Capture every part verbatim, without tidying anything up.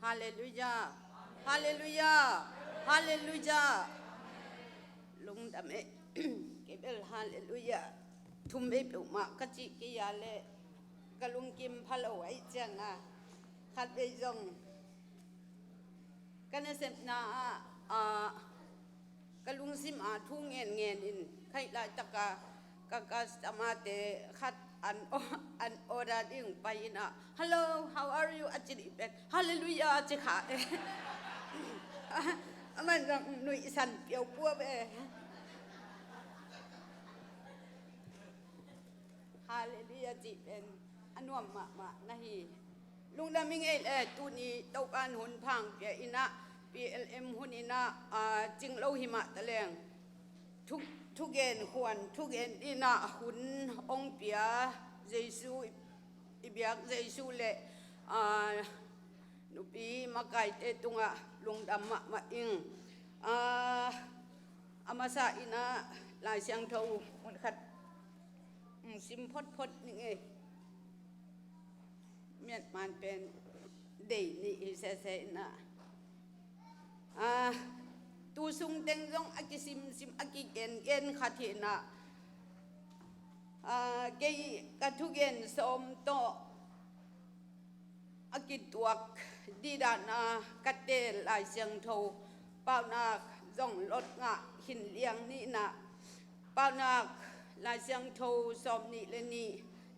Halleluiah. Halleluiah. Halleluiah. Lungdam e. Kei bel halleluiah thum vei peuhmah ka cih kei a leh ka lungkim pha lo ahih ciangin a, khat vei zong ka nasepna ah, ah, ka lungsim ah thu ngenngen in, khaih laitaka ka customer-te khat an, an order ding pai in a, "Hello, how are you?" a ci dih pen, "Halleluiah," ci kha e. Aman zong nuihsan piaupuau e. Halleluiah cih pen a nuam mahmah na hi. Lungdam i ngei le, tuni Topa'n hun pha hong pia in a, P L M hun in a, ah, cing lo hi mah taleng, thu, thugen khuan, thugen in a hun hong pia Jesu, i, i biak Jesu le, ah, nupi makaite tungah lungdam mahmah ing. Ah, a masa in a Lai Siangtho mun khat, mm, sim photphot ning e. Mianman pen dei nih hi sese in a, ah, tu sung teng zong a kisimsim, a kigengen khat hi in a, ah, kei ka thugen sawm tawh a kituak dih dan a ka teel Lai Siangtho paunak zong lot ngah khin liang ni in a, paunak Lai Siangtho sawm nih le nih,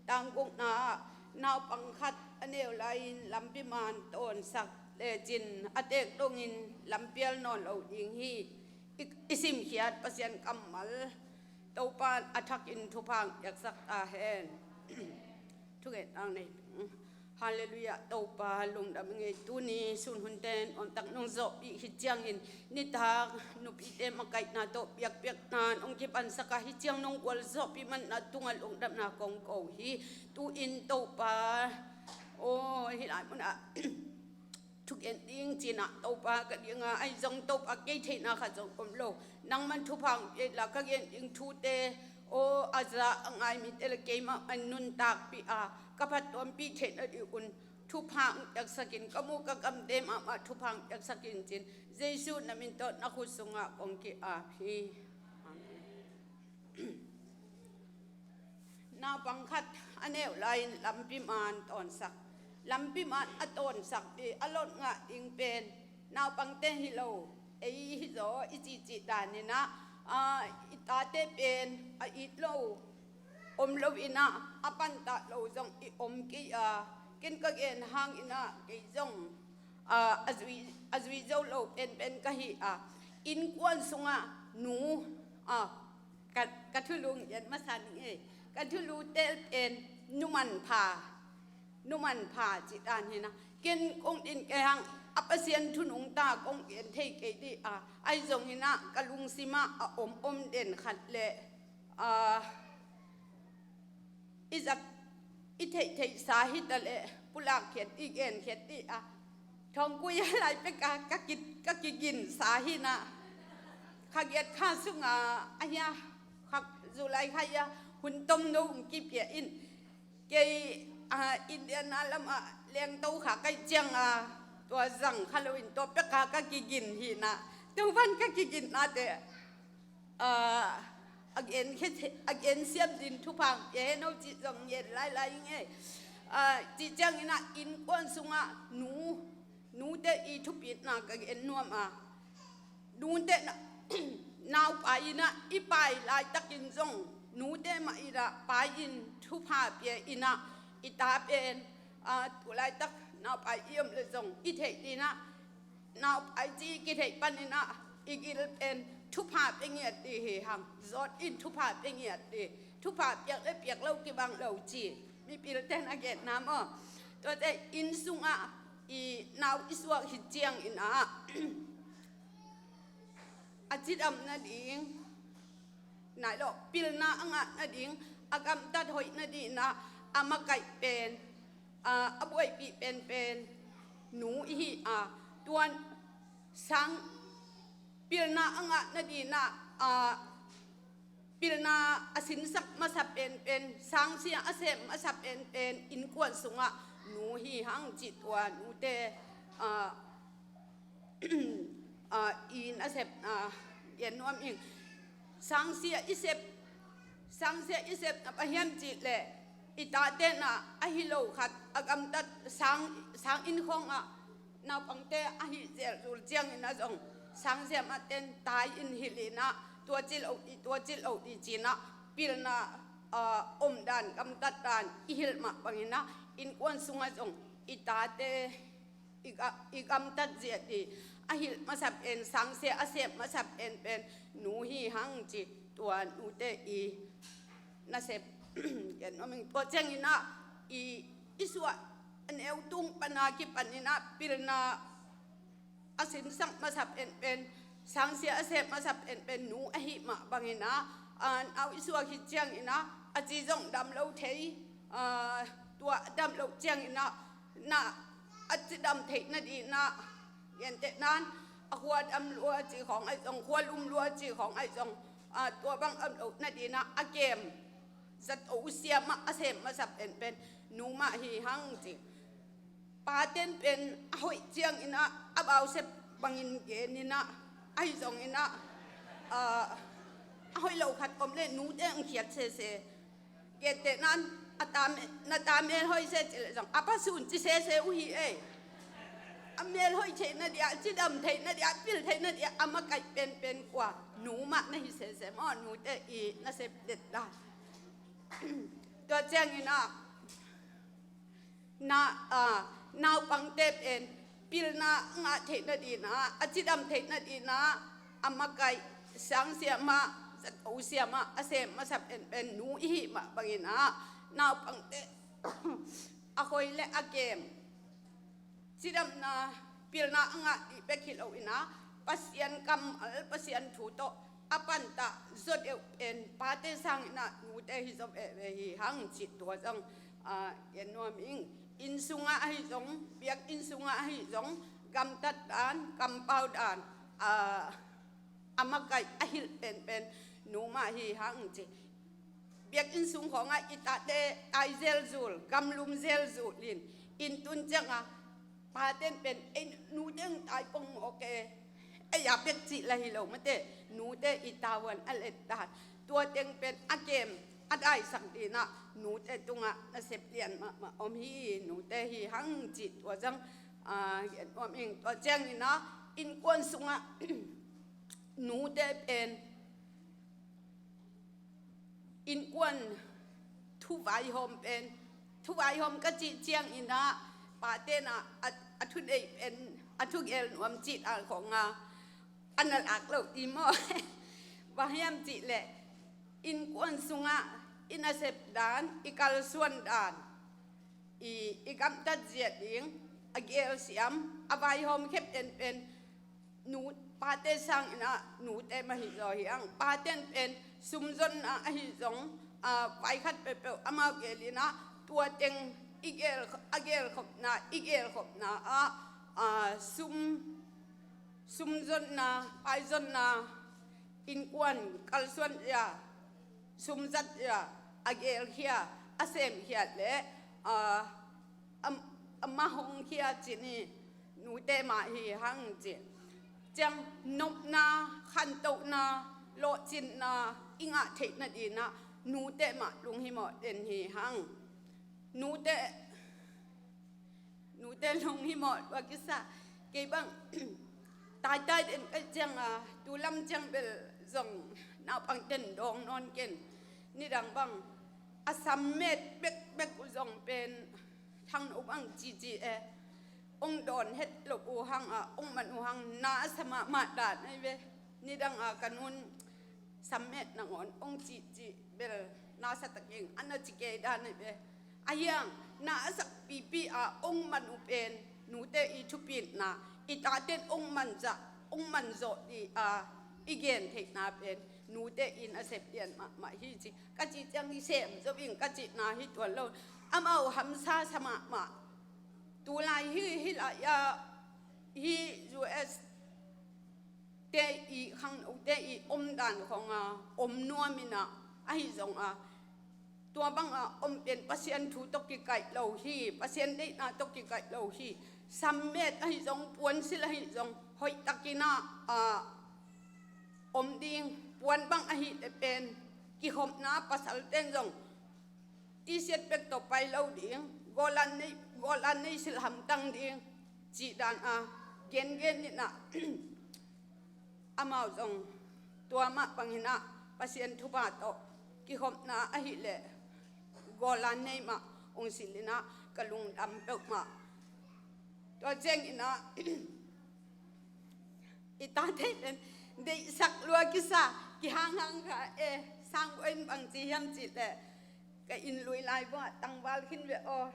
tang gukna ah, naupang khat a neu lai-in lampi man tawnsak lecin a teek dongin lampial nawn lo ding hi. I, i simkhiat Pasian kammal Topa'n a thakin thupha hong piaksak ta hen. Thugen ang nei. Halleluiah, Topa lungdam i ngei. Tuni sun hunte nuamtak nong zawhpih hi ciangin, nitak nupite makaihna tawh biakpiakna nong kipansak a, hi ciang nong gualzawhpih manna tungah lungdamna kong ko hi. Tu-in Topa, aw, hih lai munah thugen ding ci-in ah Topa ka ding a, ahi zong Topa kei theihna khat zong om lo. Nangman thupha hong pia inla ka gen ding thute, aw, a za a ngai mite le keimah a nuntakpih a, ka phattuampih theih nading un thupha hong piaksak in, ka mu ka kamte mahmah thupha hong piaksak in ci-in Jesu na min tawh na khut sungah kong ki-ap hi. Amen. Naupang khat a neu lai-in lampi man tawnsak. Lampi man a tawnsak ding a lot ngah ding pen naupangte hi lo, ei hi zaw i cihcih dan in ah, ah, i tate pen a it lo om lo in ah, a pantah lo zong i om kei a, ken ka gen hang in ah kei zong, ah, a zui, a zui zo lo penpen ka hi a, innkuan sungah nu, ah, ka, ka thulu ngen masa ning e. Ka thulu teel pen nu manpha, nu manpha cih dan hi in ah, ken kong din kei hang a Pasian thu nungta kong gen thei kei ding a, ahi zongin ah ka lungsim ah a om om den khat le, ah, i zak i theihtheihsa hi ta leh pulak khiat ding, gen khiat ding a, thongkui a lai pek a ka ki, ka kiginsa hi in ah, kha giat kha sungah a hia, kha July kha hia, hun tomno hong kipia in. Kei, ah, Indiana lamah lengto kha ka hih ciang a, tua zang kha loin tua pek a ka kigin hi in ah, tua van ka kiginnate, ah, a gen khe, a gen siam din thupha hong pia hen aw cih zong ngen lailai ing e. Ah, cih ciangin ah innkuan sungah nu, nute i thupitna ka gen nuam a, nute na, naupai in ah i pai laitakin zong nute mah in ah pai-in thupha pia in ah, i ta pen, ah, tu laitak naupai i om le zong i theih ding ah, naupai ci kitheih panin ah i gil pen thupha pia ngiat ding hi hang. Zawt in thupha pia ngiat ding. Thupha piak le piak lo kibang lo ci mipilte na genna maw. Tuate inn sungah i nau i suak hi ciangin ah, a cidam nading, nai lo, pilna a ngah nading, a gamtat hoih nading in ah a makaih pen, a, a buaipih penpen nu i hi a, tuan sang pilna a ngah nading in ah, a, pilna a sinsak masa penpen, sangsia a sem masa penpen innkuan sungah nu hi hang cih tua nute ah, ah, i nasepna gen nuam ing. Sangsia i sep, sangsia i sepna bang hiam cih leh i tate in ah ahi lo khat a gamtat sang, sang inn khawngah naupangte a hih zelzul ciangin ah zong sangsia mahte in tai in hilh in ah tua ci lo dih, tua ci lo dih ci-in ah pilna, ah, omdan gamtatdan i hilh mah bangin ah innkuan sungah zong i tate i ga-, i gamtat zia dih a hilh masa pen, sangsia a sep masa penpen nu hi hang ci, tua nute i nasep gen nuam ing. Tua ciangin ah i, i suah a neu tung pan a kipanin ah pilna a sinsak masa penpen, sangsia a sep masa penpen nu ahih mah bangin ah, ah, nau i suak khit ciangin ah a ci zong dam lo thei, ah, tua a dam loh ciangin ah na a cidam theih nadingin ah, gentehna in a khua dam lua cih khawng ahi zong, khua lum lua cih khawng ahi zong, ah, tua bang a om loh nadingin ah a kem zato siam ah a sem masa penpen nu mah hi hang ci. Pate in pen a hoih ciangin ah a bau sep bangin genin ah, ahi zongin ah, ah, a hoih lo khat om leh nute hong khiat sese. Gentehna in a ta me-, na ta mel hoih se cih leh zong a pa sun ci sese uh hi ei. A mel hoih theih nadingin ah, a cidam theih nadingin ah, a pil theih nadingin ah a makaih penpen kua? Nu mah na hi sese maw, nute i nasep detdan. Tua ciangin ah na, ah, naupangte pen pilna a ngah theih nadingin ah, a cidam theih nadingin ah a makaih, sangsia mah, zato siam ah a sem masa penpen nu i hih mah bangin ah naupangte a khoi le a kem, cidamna, pilna a ngah dih bek hi loin ah Pasian kammal, Pasian thu tawh a pantah zaw deuh pen pate sangin ah nute hi zaw veve hi hang ci, tua zong, ah, gen nuam ing. Inn sungah ahi zong, biakinn sungah ahi zong, gamtatdan, kampaudan, ah, a makaih a hilh penpen nu mah hi hang ci. Biakinn sung khawngah i tate tai zelzul, gamlum zelzul in, inn tun ciangah pate in pen, ei, nute hong tai pong mawk e, ei a pek cih lah hi lo mate, nute i tavuan a letdan, tua teng pen a kem a daisak dingin ah nute tungah nasep lian mahmah om hi, nute hi hang ci, tua zong, ah, gen nuam ing. Tua ciangin ah innkuan sungah nute pen innkuan thuvaihawm pen, thuvaihawm ka cih ciangin ah pate in ah a, a thuneih pen, a thugel nuam cih dan khawng a, a na lak loh ding maw? Bang hiam cih leh innkuan sungah i nasep dan, i kalsuan dan, i, i gamtat zia ding a gelsiam, a vaihawm khempeuh pen nu, pate sangin ah nute mah hi zaw hi hang. Pate in pen sumzonna ahi zong, ah, vai khat peuhpeuh amau gelin ah tua teng i gel, a gelkhopna, i gelkhopna ah, ah, sum, sumzonna, paizonna, innkuan kalsuan zia, sumzat zia a gelkhia, a semkhia leh, ah, a, a mah hong khia cih ni, nute mah hi hang ci. Ciang nopna, khantohna, lawhcinna i ngah theih nadingin ah nute mah lunghimawh den hi hang. Nute, nute lunghimawh lua kisa. Kei bang taitai den ka hih ciangin, tu lam ciang bel zong naupangte in dawng nawn ken. Nidang bang a sam met bekbek uh zong pen thangno bang cici e, hong dawn het loh uh hang a, hong man uh hang na a sa mahmah dan ahi ve. Nidang a ka nu'n sam met nangawn hong cihcih bel na sa takin a na ci kei dan ahi ve. Ahi hang na a sak pipi a hong man uh pen nute i thupitna, i tate in hong man zah, hong man zawh dih a i gen theihna pen nute i nasep lian mahmah hi ci. Ka cih ciang i sem zo ing ka cihna hi tuan lo. Amau hamsa sa mahmah. Tulai hi, hih lai ah, hih U S te i khangnote i omdan khawng a om nuam in ah, ahi zong a, tua bang a om pen Pasian thu tawh kikaih lo hi, Pasian deihna tawh kikaih lo hi. sammet ahi zong, puansilh ahi zong, hoihtakin ah, ah, om ding, puan bang ahi le pen, kikhopna pasalten zong, T-shirt bek tawh pai lo ding, Golan nei, Golan nei silh hamtang ding, cih dan a, gengen in ah, amau zong, tua mah bangin ah, Pasian thupha tawh, kikhopna ahi le, Golan nei mah, ong silh in ah, ka lungdam peuhmah. Tua ciangin ah, i tate pen, deihsak lua kisa, kihanghang kha e, sang in bang ci hiam cih leh, ka inn lui lai bua, tangval khin ve aw.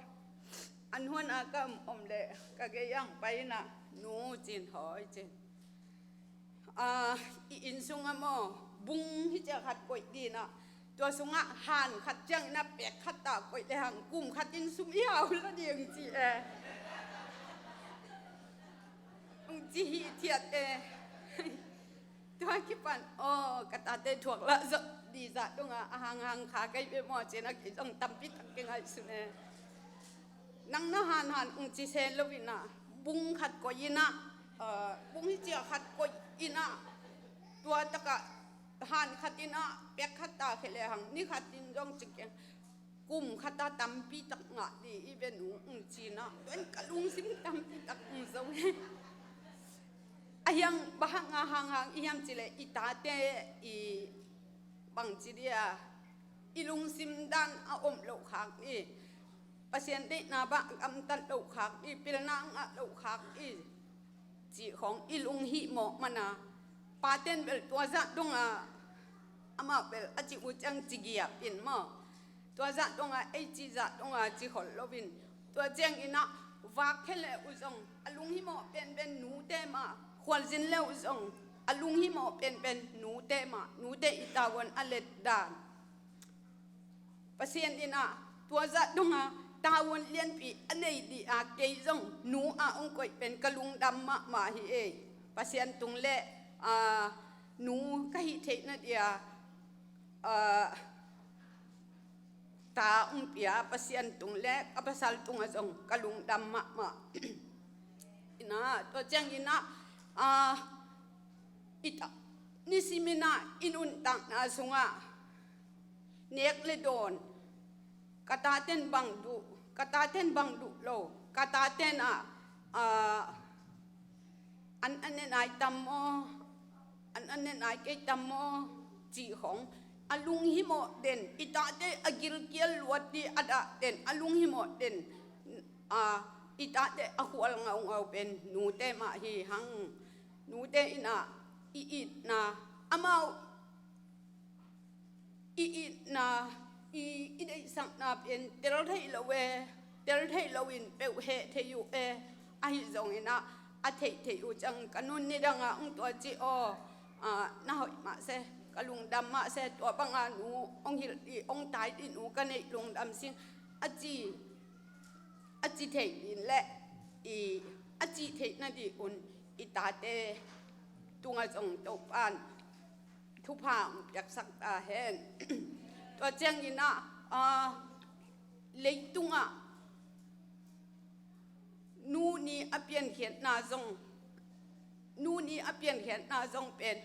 An huan a ka om, om le, ka gei ang pai in ah, nu cin hoi cin. Ah, i inn sung a maw, bung hi ciah khat koih ding ah. Tua sungah han khat ciang in ah pek khat ta koih le hang kum khat in sum i hau la ding ci e. Ong ci hi thiat e. Tua kipan, aw, ka tate thuak lah zot di zah dong a, a hanghang kha kei ve maw cin ah kei zong tampi tak kei ngaihsun e. Nang na hanhan ong ci se lo in ah, bung khat koih in ah, eh, bung hi ciah khat koih in ah, tua takah han khat in ah, pek khat ta khia le hang, ni khat in zong ci keng, kum khat a tampi tak ngah di i ve nu ong ci in ah, tua in ka lungsim tampi tak ong zo hi. A hiang, bang hang a hanghang i hiam cih leh i tate i bang ci dia, i lungsim dan a om lo khak i, Pasian deihna bang gamtat lo khak i, pilna ngah lo khak i, cih khong i lunghimawh man a, paten bel tua zah dong a, amau bel a ci uh ciang ci giap in maw. Tua zah dong a, ei ci zah dong a ci khol lo in. Tua ciangin ah, vak khia le uh zong, a lunghimawh penpen nute mah, khualzin le uh zong, a lunghimawh penpen nute mah, nute i tavuan a let dan. Pasian in ah, tua zah dong a, tavuan lianpi a nei di a, kei zong, nu a ong koih pen ka lungdam mahmah hi e. Pasian tung le, ah, nu ka hih theihna dia, ah, ta ong pia Pasian tung le, ka pasal tung a zong ka lungdam mahmah. In ah, tua ciangin ah, ah, i ta, nisim in ah, i nuntakna sungah, nek le dawn, ka taten bang duh, ka taten bang duh lo, ka taten ah, ah, an, an ne nai tam maw, an, an ne nai kei tam maw, cih khong, a lunghimawh den, i tate a gilkial luat di a dah den, a lunghimawh den, a, i tate a khual ngaungau pen, nute mah hi hang, nute in ah, i itna, amau, i itna, i, i deihsakna pen tel thei lo e, tel thei lo in peuh heh thei uh e, ahi zongin ah, a theih theih uh ciang ka nun nidang ah ong tua ci aw, ah, na hoih mah se, ka lungdam mah se, tua bang a nu ong hilh di, ong tai di nu ka neih lungdam sing, a ci, a ci theih din le, i, a ci theihna di un, i tate tung a zong Topa'n thupha ong piaksak ta hen. Tua ciangin ah, ah, leitung ah, nu ni a piankhiatna zong, nu ni a piankhiatna zong pen,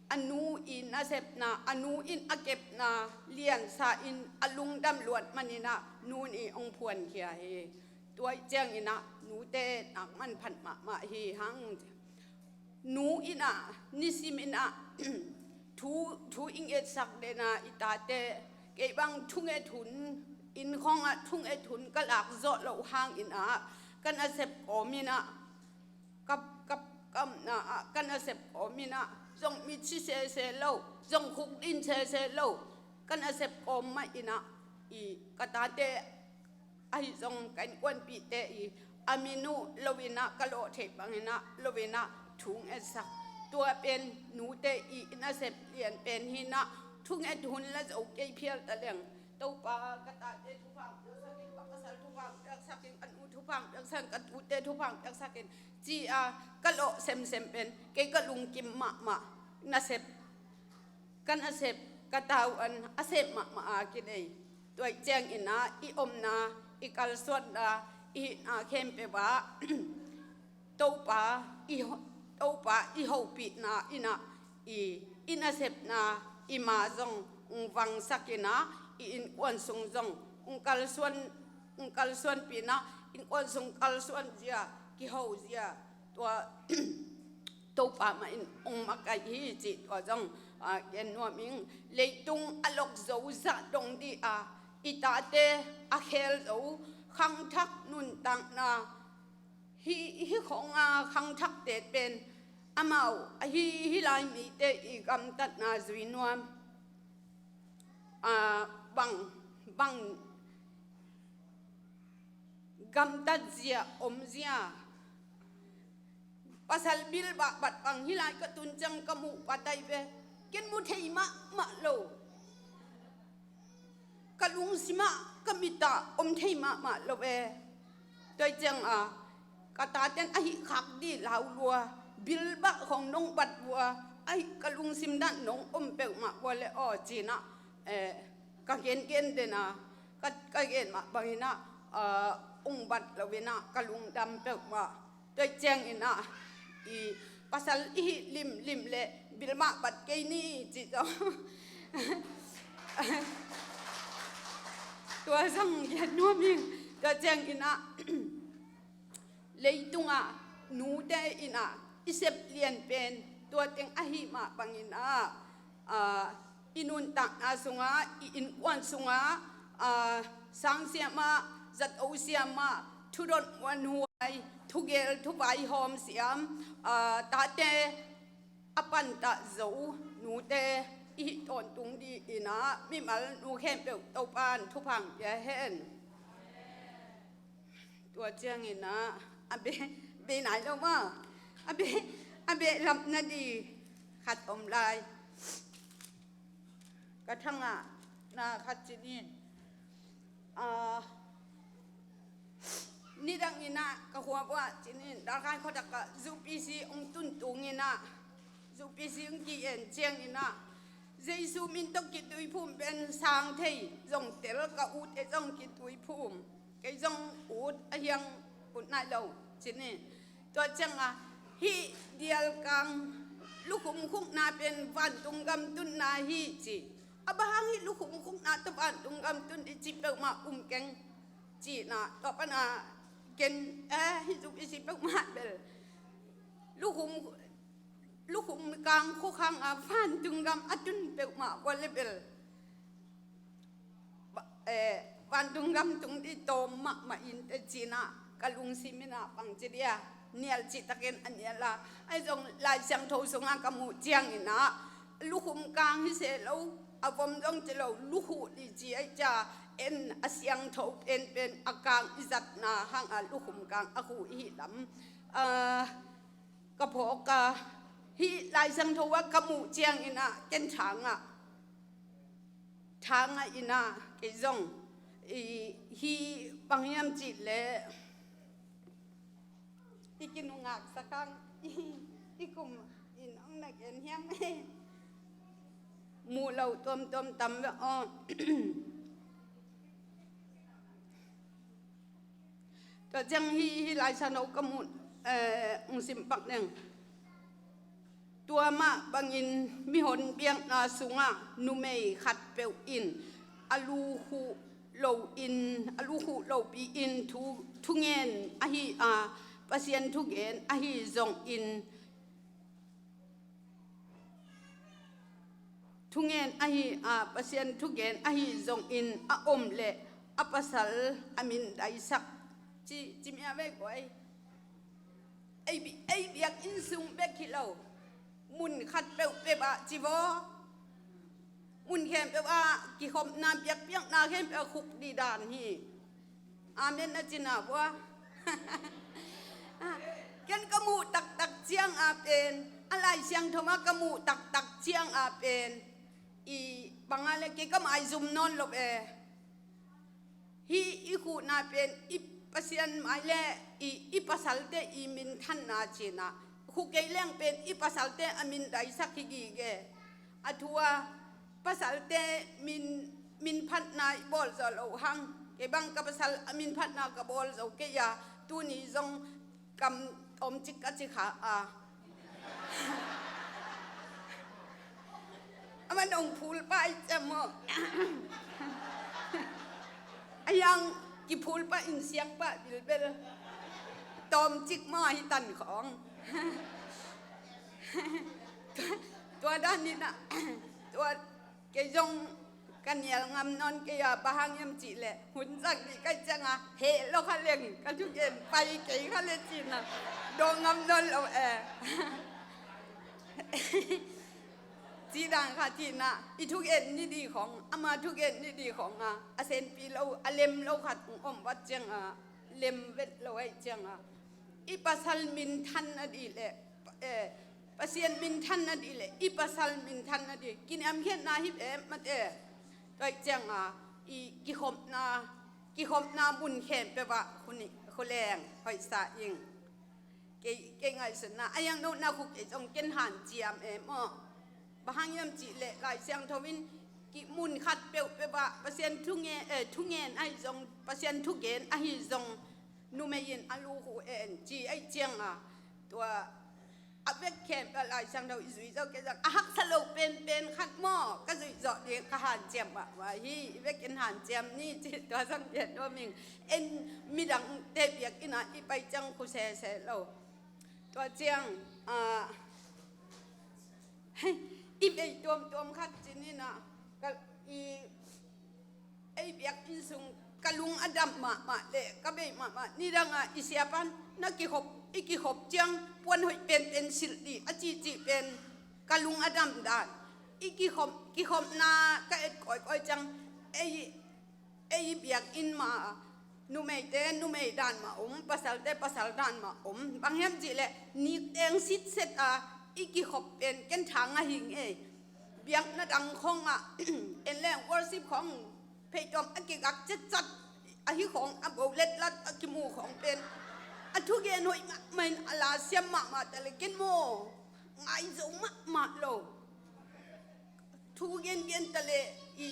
a nu i nasepna, a nu in a kepna liansa in a lungdam luat manin ah, nu ni ong phuankhia hi. Tua ciangin ah, nute nak manphat mahmah hi hang. Nu in ah, nisim in ah, thu, thu i ngetsak den a i tate, kei bang thunget hun, inn khong ah thunget hun ka lak zawh loh hangin ah, ka nasep kawm in ah, ka, ka, ka omna ah, ka nasep kawm in ah, zong mitsi sese lo, zong khukdin sese lo, ka nasep kawm mah in ah, i ka tate, ahi zong ka innkuanpihte i, a min uh lo in ah, ka lawh theih bangin ah, lo in ah, thu ngetsak. Tua pen nute i, i nasep lian pen hi in ah, thunget hun la zo kei phial ta leng. Topa, ka tate thupha piaksak in, ka pasal thupha piaksak in, ka nu thupha piaksak in, ka tute thupha piaksak in, ci a, ka lawh semsem pen, kei ka lungkim mahmah, nasep, ka nasep, ka tavuan a sep mahmah a kinei. Tua ciangin ah, i omna, i kalsuanna, i hihna khempeuh ah, Topa i ho-, Topa i hopihna in ah i, i nasepna i ma zong ong vangsak in ah, i innkuan sung zong ong kalsuan, ong kalsuanpih in ah, innkuan sung kalsuan zia, kiho zia, tua Topa mah in ong makaih hi cih tua zong, ah, gen nuam ing. Leitung a lok zo zah dong dih a, i tate a khel zo, khangthak nuntakna, hih, hih khong a khangthakte pen amau, ahi, hih lai mite i gamtatna zui nuam. Ah, bang, bang gamtat zia, om zia. Pasal bilbah bat bang hih lai ka tun ciang ka muh pat ai ve. Ken mu thei mahmah lo. Ka lungsim ah, ka mit ah om thei mahmah lo ve. Tua ciang a, ka taten ahi khak dih lau lua, bilbah khong nong bat vua, ahi ka lungsim dan nong om peuhmah vua le aw ci in ah, eh, ka gengen den a, ka, ka gen mah bangin ah, ah, ong bat lo in ah ka lungdam peuhmah. Tua ciangin ah, i pasal i hih limlim le bilbah bat kei ni ci zong. Tua zong gen nuam ing. Tua ciangin ah, leitungah nute in ah i sep lian pen tua teng ahi mah bangin ah, ah, i nuntakna sungah, i innkuan sungah, ah, sang siam ah, zato siam ah, thudot muanhuai, thugel thuvaihawm siam, ah, tate a pantah zo nute i hih tawntung dih in ah, mimal nu khempeuh Topan thupha pia hen. Tua ciangin ah, a be, be nai lo maw. A be, a behlap nading khat om lai. Ka thangahna khat ci-in, ah, nidangin ah ka khua uah ci-in, Dalkhai khuatak ah U P C ong tun tungin ah, U P C ong ki-en ciangin ah, Jesu min tawh kituiphum pen sang thei, zong tel, ka ute zong kituiphum. Kei zong ut a hiang ut nai lo ci-in. Tua ciang a, hih dialkang lukhum khukna pen vantung gam tunna hi ci. A bang hang hih lukhum khukna tawh vantung gam tun ding ci peuhmah um keng ci-in ah, tua pan a ken, eh, hih zuk i ci peuhmah bel. Lukhum, lukhum kang khuk hang a vantung gam a tun peuhmah vua le bel. Ba-, eh, vantung gam tung ding tawm mahmah in teh ci-in ah, ka lungsim in ah bang ci ding a, nial cihtakin a nial a, ahi zong Lai Siangtho sungah ka muh ciangin ah, lukhum kang hi se lo, a vom zong ci lo, lukhuh ding ci ahih ciang, en a siangtho penpen a kang i zatna hang a lukhum kang a khuh i hih lam, ah, ka phawk a, hih Lai Siangtho ah ka muh ciangin ah ken thangah, thangah in ah, kei zong, i, hih bang hiam cih leh, i kinungak sak hang, i, i kum in ong na gen hiam, muh lo tuamtuam tam ve aw. Tua ciang hih, hih Lai Siangtho ka muh, eh, ong sim pak ning. Tua mah bangin mihon biakna sungah numei khatpeuh in a lukhuh lo in, a lukhuh lopi in thu, thungen ahi a, Pasian thugen ahi zongin, thungen ahi, ah, Pasian thugen ahi zongin a om leh a pasal a min daisak. Ci, ci mia vei guai. Ei bi-, ei biakinn sung bek hi lo. Mun khat peuhpeuh ah ci vaw. Mun khempeuh ah kikhopna biakpiakna khempeuh ah khuk ding dan hi. Amen na ci na vua. Ken ka muh taktak ciang a pen, a Lai Siangtho ah ka muh taktak ciang a pen, i bang a le kei ka maizum nawn lo e. Hih i khuhna pen i Pasian mai le i, i pasalte i minthanna ci-in ah, khu kei leng pen i pasalte a min daisak hi gige. A thu a, pasalte min, minphatna i bawl zo lo hang. Kei bang ka pasal a minphatna ka bawl zo kei a, tuni zong kam, Tawmcik ka ci kha a. Amah dong phul pah i ciam maw? A hiang kiphul pah in siang pah bilbel. Tawmcik maw hi tan khawng. Tua dan in ah, tua kei zong ka nial ngam nawn kei a, bang hang hiam cih leh hun zang dih ka hih ciangah heh lo kha leng ka thugen pai kei kha leh cihna dawng ngam nawn lo e. Cih dan kha cihna i thugen ni dih khawng, ama thugen ni dih khawng a, a senpi lo, a lem lo khat hong om vat ciangah, lem vet lo ahih ciangah i pasal minthan a dih leh, eh, Pasian minthan a dih leh i pasal minthan a dih kiniamkhiatna hi ve mate. Tua ahih ciangah i kikhopna, kikhopna mun khempeuh ah khuni-, khuleng hoihsa ing. Kei, kei ngaihsutna a hiang nona khu kei zong ken hanciam e maw? Bang hang hiam cih leh Lai Siangtho in ki mun khat peuhpeuh ah Pasian thunge-, eh, thungen ahi zong, Pasian thugen ahi zong numei in a lu khu en ci ahih ciangah tua a vek khempeuh Lai Siangtho i zui zo kei zong a haksa lo penpen khat maw ka zuih zawh ding ka hanciam mahmah hi. I vekin hanciam ni ci, tua zong pian nuam ing. En midangte biakinn ah i pai ciang khu sese lo. Tua ciang, ah, i vei tuamtuam khat ci ni na, ka, i, ei biakinn sung ka lung a dam mahmah leh ka vei mahmah. Nidangah i siapan na kikhop, i kikhop ciang puan hoih penpen silh dih a cihcih pen ka lung a dam dan. I kikhop, kikhopna ka et kawikawi ciang ei, ei biakinn mah numeite numei dan mah om, pasalte pasal dan mah om. Bang hiam cih leh nikteng sitset a i kikhop pen ken tha ngah ing ei. Biakna dang khawngah en leng worship khawng pheihtawm a kigak cetcat ahi khawng a bo letlat a kimu khawng pen a thugen hoih mahmah in a la siam mahmah ta leh ken maw ngai zo mahmah lo. Thu gengen ta leh i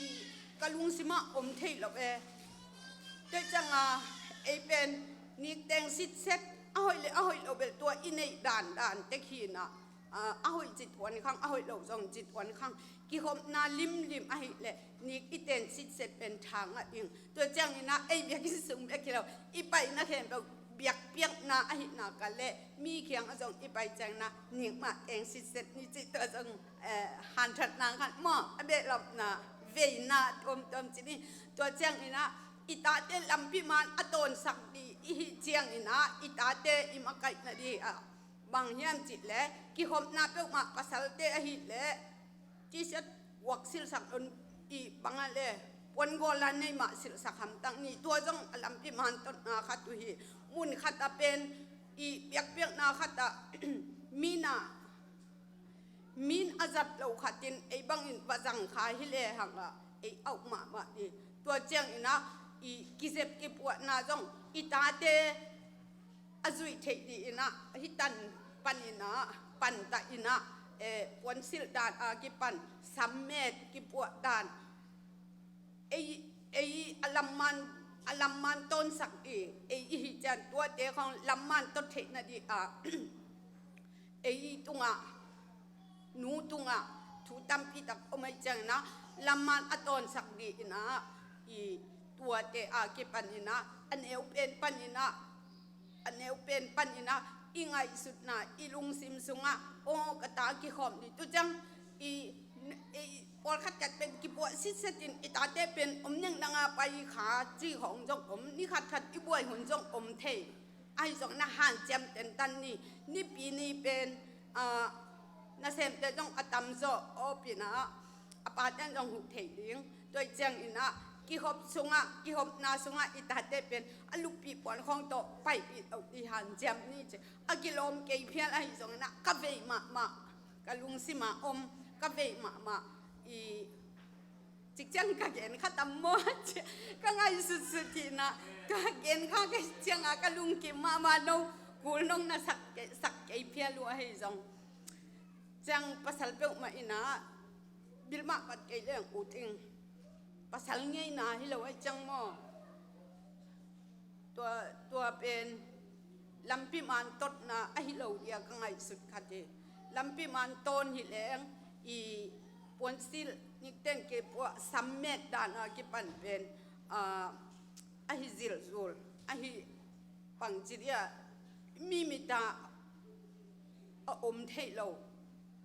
ka lungsimah om thei lo e. Tua ciangah ei pen nikteng sitset a hoih le a hoih lo bel tua i neih dandan tek hi na, a, a hoih ci tuan khang, a hoih lo zong ci tuan khang. Kikhopna limlim ahih leh nik i ten sitset pen tha ngah ding. Tua ciangin ah ei biakinn sung bek hi lo, i paina khempeuh biakpiakna ahihna ka leh mi kiangah zong i pai ciangin ah nik mah teng sitset ni cih tua zong, eh, hanthatna khat maw, a behlapna veina tuamtuam ci ni. Tua ciangin ah i tate lampi man a tawnsak dih i hih ciangin ah i tate i makaihna dih ah bang hiam cih leh kikhopna peuhmah pasalte ahih leh T-shirt guak silhsak lo in, i bang a le puan gawl a nei mah silhsak hamtang ni. Tua zong a lampi man totna khat uh hi. Mun khat a pen i biakpiakna khat ah mi na, min a zat lo khat in ei bangin va zang kha hi lehang ah ei auh mahmah dih. Tua ciangin ah i kizep kipuahna zong i tate a zuih theih dih in ah, hih tan panin ah, pantah in ah, eh, puansilh dan a kipan, sammet kipuah dan, ei, ei a lamman, a lamman tawnsak dih, ei i hih ciang tuate khawng lamman tot theihna dih ah, ei tungah, nu tungah thu tampi tak om ahih ciangin ah, lamman a tawnsak dih in ah, i tuate a kipan in ah, a neu pen pan in ah, a neu pen pan in ah, i ngaihsutna, i lungsim sungah, aw, ka ta kikhawm dih. Tu ciang, i, i pawlkhat khat pen kipuah sitset in, i tate pen om nengdang a pai kha, ci khawng zong om, ni khatkhat i buai hun zong om thei. Ahi zong na hanciam tentan ni, nipi ni pen, ah, nasemte zong a tamzaw awpin ah, a paten zong huh thei ding. Tua ahih ciangin ah, kikhop sungah, kikhopna sungah i tate pen a luppi puan khawng tawh paipih loh dih hanciam ni ci. A kilawm kei phial ahi zongin ah, ka vei mahmah, ka lungsim ah om, ka vei mahmah, i Cikciang ka gen kha tam maw? Ka ngaihsutsut hi na, ka gen kha ka ciang a ka lungkim mahmah no, kul nong na sak kei, sak kei phial uh ahi zong. Ciang pasal peuhmah in ah, bil mah pat kei leng ut ing. Pasal ngeina hi lo ahi ciang maw? Tua, tua pen lampi man totna ahi lo dia ka ngaihsut khat hi. Lampi man tawn hi leng i puansilh nikten kei puah sammet dan a kipan pen, ah, ahi zilzul, ahi pangci dia mi mit ah a om theih lo,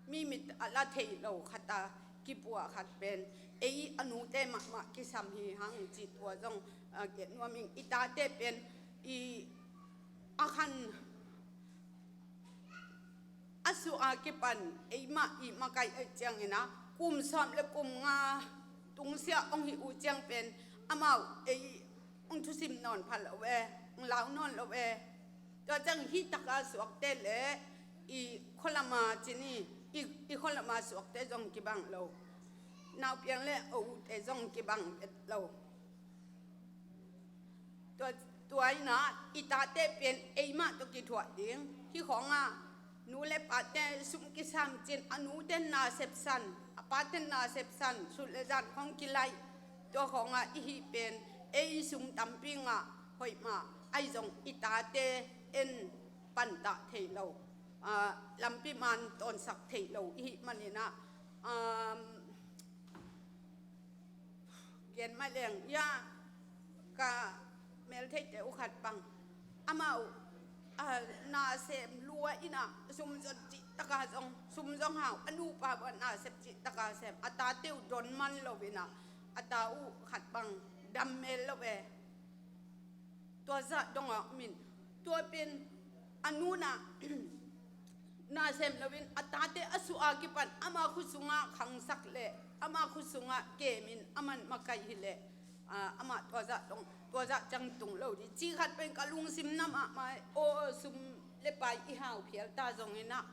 mi mit a la theih lo khat a kipuah khat pen ei a nute mahmah kisam hi hang ci tua zong, ah, gen nuam ing. I tate pen i a khan a suah a kipan eimah i makaih ahih ciangin ah kum sawm le kum nga tungsiah hong hi uh ciang pen amau ei hong thusim nawn pha lo e, hong lau nawn lo e. Tua ciang hih taka suakte le i khualama ci ni, i, i khualama suakte zong kibang lo. Naupiang le a ute zong kibang vet lo. Tua, tua in ah i tate pen eimah tawh kithuah ding. Hih khawngah nu le pate sum kisam cin, a nute nasep san, a pate nasep san, sut le zan khawng kilaih. Tua khawngah i hih pen ei sum tampi ngah hoih mah, ahi zong i tate en pantah theih lo, ah, lampi man tawnsak theih lo i hih manin ah, um, gen mah leng ia ka meltheite uh khat bang amau, ah, nasem lua in ah sum zon cih taka zong, sum zong hau, a nupa bang nasep cih taka sem, a tate uh don man lo in ah a ta uh khat bang dam mel lo e. Tua zah dong a om in, tua pen a nu in ah nasem lo in a tate a suah a kipan ama khut sungah khangsak le ama khut sungah kem in aman makaih hi le, ah, amah tua zah dong, tua zah ciang tung lo ding ci khat pen ka lungsim na mahmah e. Aw, sum le pai i hau phial ta zongin ah,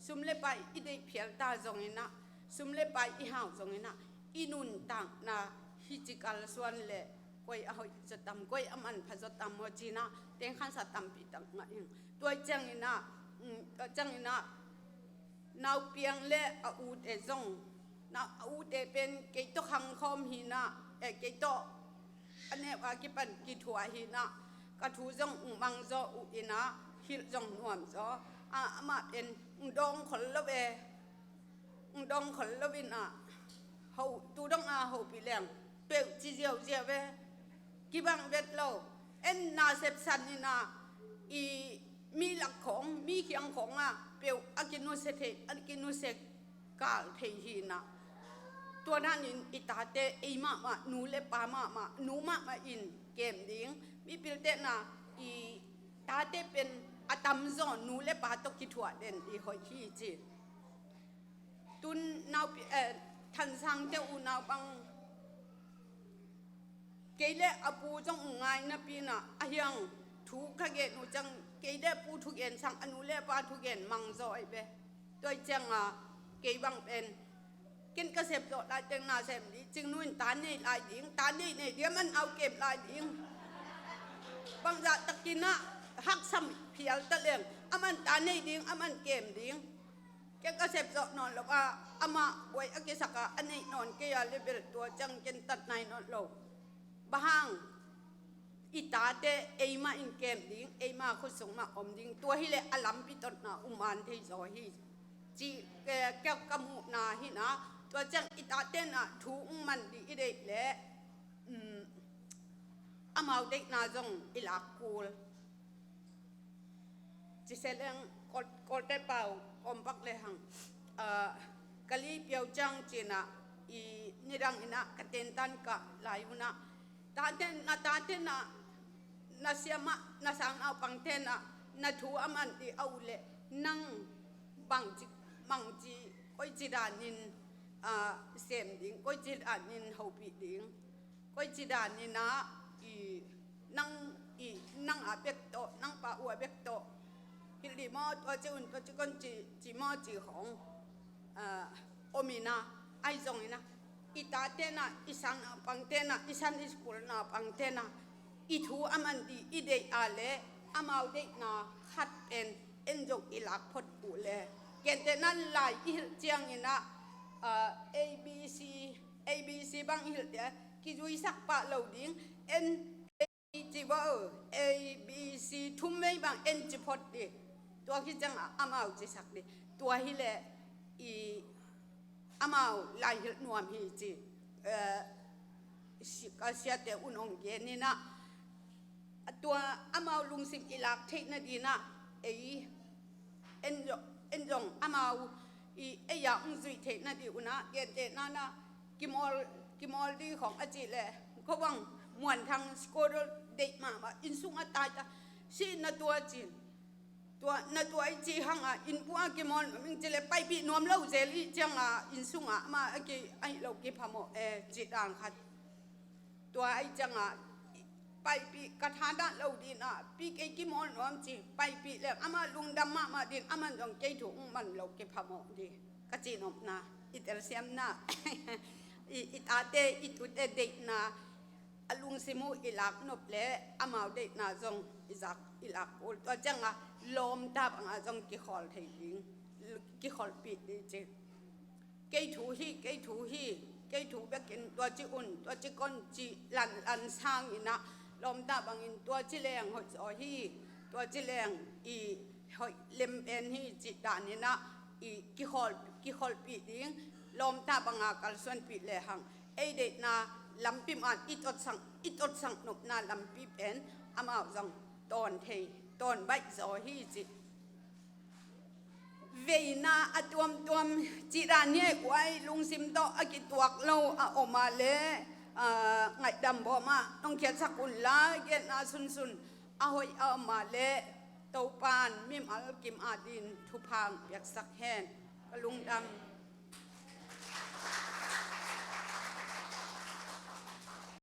sum le pai i deih phial ta zongin ah, sum le pai i hau zongin ah, i nuntakna hih ci kalsuan le koi a hoih zaw tam, koi a manpha zaw tam maw ci-in ah tengkhansa tampi tak ngah ing. Tua ciangin ah, um, tua ciangin ah naupiang le a ute zong, na, a ute pen kei tawh khangkhawm hi-in ah, eh, kei tawh a neu a kipan kithuah hi-in ah, ka thu zong ung mang zaw uh in ah, hilh zong nuam zaw. Ah, amah pen ung dawng khol lo e, ung dawng khol lo in ah, ho, tu dong a hopih leng peuh ci ziauziau e, kibang vet lo. En nasep san in ah, i mi lak khawng, mi khiang khawngah peuh a kinusia thei, a kinusia kal thei hi-in ah, tua danin i tate ei mahmah, nu le pa mahmah, nu mahmah in kem ding. Mipilte in ah i tate pen a tamzaw nu le pa tawh kithuah den i hoih hi ci. Tun naupi, eh, Thansangte uh naupang kei le a pu zong ngai napi-in ah, a hiang thu ka gen uh ciang, kei le pu thugen sang a nu le pa thugen mang zaw ahi ve. Tua ciangah kei bang pen ken ka sep zawh lai teng nasem ding, Cingnu in ta nei lai ding, ta nei nei ding, aman au kem lai ding. Bangzah takin ah haksam phial ta leng aman ta nei ding, aman kem ding. Ken ka sep zawh nawn lo a, amah buai a kisak a, a neih nawn kei a level tua ciang ken tat nai nawn lo. Bang hang, i tate eimah in kem ding, eimah khut sung mah om ding, tua hileh a lampi totna uh man thei zaw hi. Ci, eh, ka, ka muhna hi-in ah, tua ciang i tate in ah thu ung man ding i deih leh, um, amau deihna zong i lak kul. Ci se leng Kawl, Kawlte pau kawmpak le hang, ah, ka li piau ciang ci-in ah, i nidang in ah ka tentan kah lai un ah, tate in, na tate in ah, na siamah, na sangnaupangte in ah na thu a man ding a uh leh nang bangci, bangci, koici danin, ah, sem ding, koici danin hopih ding. Koici danin ah, i, nang, i, nang a bek tawh, nang pa uh a bek tawh hilh ding maw, tua ci un, tua ci kon ci, ci maw ci khawng, ah, om in ah, ahi zongin ah, i tate in ah, i sangnaupangte in ah, i Sunday school naupangte in ah, i thu a man ding i deih a leh, amau deihna khat pen en zong i lak phot uh leh, gentehna lai i hilh ciangin ah, ah, A B C, A B C bang i hilh teh, kizuisak pah lo ding, en, ci bo, A B C thum vei bang en ci phot dih. Tua khit ciangah amau cisak dih. Tua hileh i amau laihilh nuam hi ci, eh, si-, ka siate un hong gen in ah, a tua amau lungsim i lak theih nading ah ei en zong, en zong amau i ei a hong zuih theih nading un ah gentehna in ah kimawl, kimawl dih khawng a cih leh khuavang muanthang skodo deih mahmah inn sungah tai ta si na tua cin. Tua na tua i cih hangah inn pua kimawl nuam ing cih leh paipih nuam lo zel i ciangah inn sungah amah a ki ahi lo kiphamawh e cih dan khat. Tua ahi ciangah paipih ka thadah lo ding ah pi kei kimawl nuam ci paipih leng amah lungdam mahmah ding, amah zong kei thu hong man lo kiphamawh ding ka cihnopna, i telsiamna, i, i tate i tute deihna a lungsim uh i lak nop leh amau deihna zong i zak i lak kul. Tua ciangah lawmta bangah zong kikhawl thei ding, kikholhpih ding ci. Kei thu hi, kei thu hi, kei thu bekin tua ci un, tua ci kon ci lanlan sangin ah lawmta bangin tua ci leng hoih zaw hi, tua ci leng i hoih lempen hi cih danin ah i kikhawl, kikholhpih ding, lawmta banga kalsuanpih lehang ei deihna lampi man i totsak, i totsak nopna lampi pen amau zong tawn thei, tawn baih zaw hi cih. Veina a tuamtuam cih dan hi e, kuai lungsim tawh a kituak lo a om a leh, aa, ngaihdam bawm ah nong khiatsak un la, genna sunsun a hoih a om a leh Topan mimal kim adin thupha hong piaksak hen. Ka lungdam.